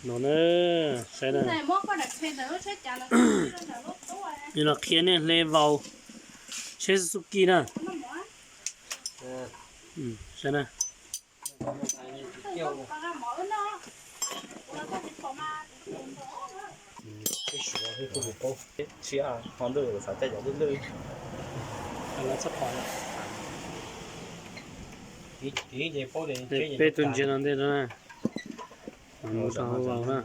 No na, saib na. Li no qhia nej hle vau tsheb Suzuki na. Saib na. Peb tus ntsia no ntej no na. Mus rau hauv vau na.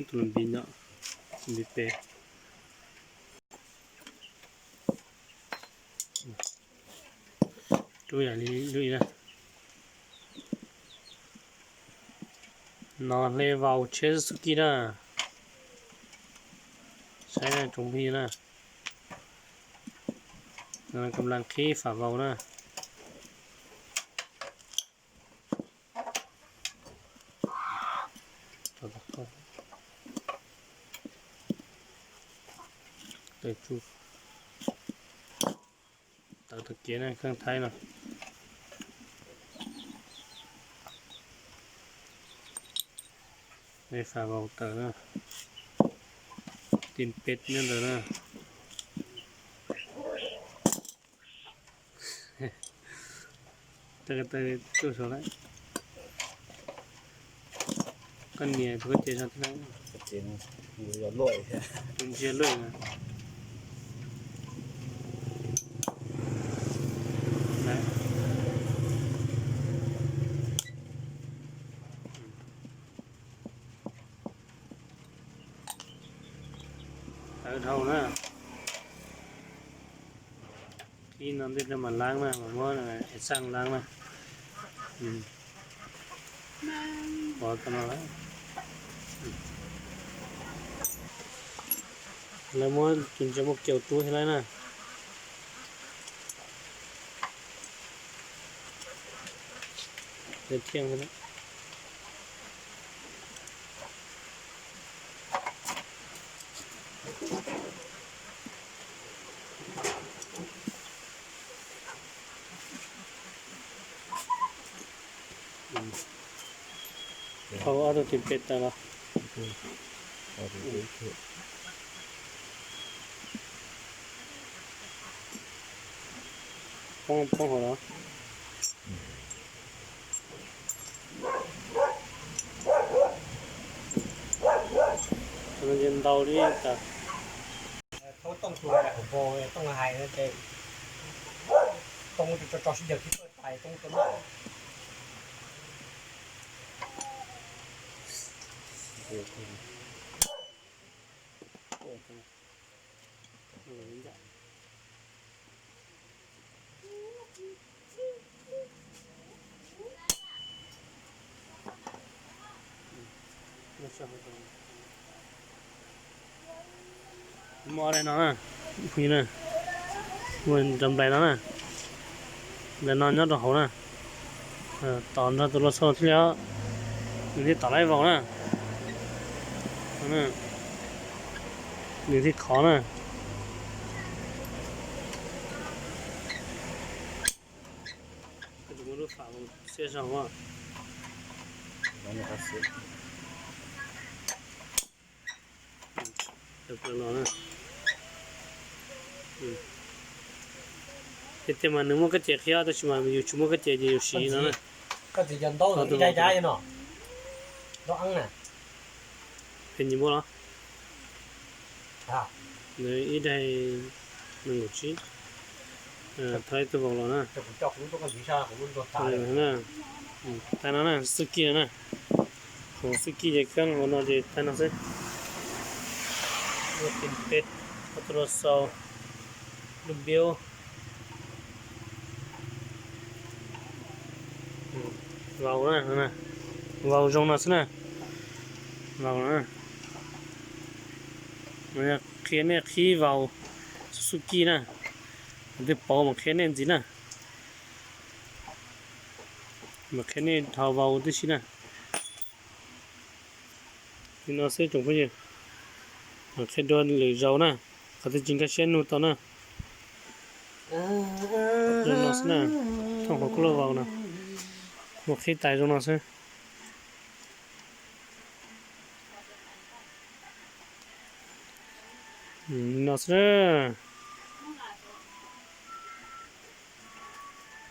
Tus npis no, npis peb. Rub yam li lub ib na. No hle vau tsheb Suzuki na. Saib tsoom phooj ywg na. Kam las qhib fam vau na. Tawm tsuj, tawm tag kev na, kheej thaib no. Fam vau tawm na. Tim peb nyob ntawd na. Tawm tawm tuaj saud lawm. Koj nias tus koj cev saud thiab. Tus ntsia luaj na. Tawm dhau na. Ib no ntej rau mam laab na, mam muab es xaj laab na. Pov tau no lawm. Lawv muab tus ntsia muab kiaus tub thiab lawm na. Thiaj Thau ob tug tim peb tawm los. Poob, poob hauv los. Ntau li tas. Thaub tooj tus hauv paus tooj hais ces tooj tso tso sib yawg khib pawg tais tooj tso noj. Muaj daim no na, muaj nrog nplais no na, nplais no nyob rau hauv na. Tom nrog tus los xaus thiaj li, nws thiaj tom laib vau na. Nws thiaj khov na. Koj tsis muaj lub fam xiab zog. Los na. Tiag tiag mas nws muaj kab ces qhia tab sis mas yus tsis muaj kab ces ces yus siv no na. Koj txiv cov ntaub ib daig dab no, ntaub eeb na. Pheej nyias npaum los? Nws ib daig nees nkaum tsib. Thov ib tug vau los na. Tais no na, Suzuki no na. Hauv Suzuki ces kab hauv no ces tais no xwb. Lub tim peb, ob tug los xaus, lub npiab. Vau na, vau zoo no xwb na. Vau na. Qhia nej qhib vau Suzuki na. Twb paub mas qhia nej ntxiv na. Mas qhia nej dhau vau tib si na. Li no xwb tsoom phooj ywg. Mas qhia dua lwm zaus na. Qhov twg tsis nkag siab nug tau na. No xwb na, thooj hauv kuj loj vau no, mus qhib tais zoo no xwb. No xwb na.